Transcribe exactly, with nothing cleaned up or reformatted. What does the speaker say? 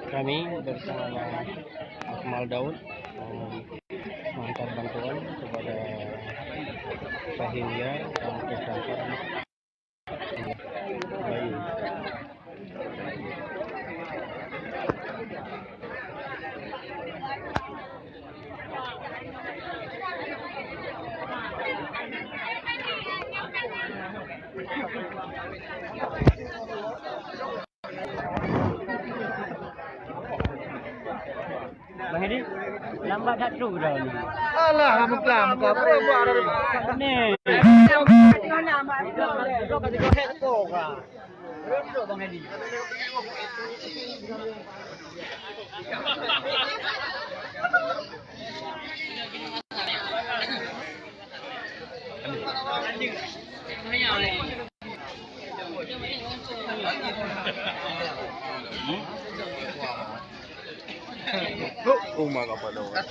Kami bersama Akmal Daud, eh, menghantar bantuan kepada Rohingya dan kedatangan bayi. Bang Hedi, lambat that trok dah ni. Alah, kamu kelam, kau apa buat ada. Ni. Bang Hedi. Uma ka pada orang.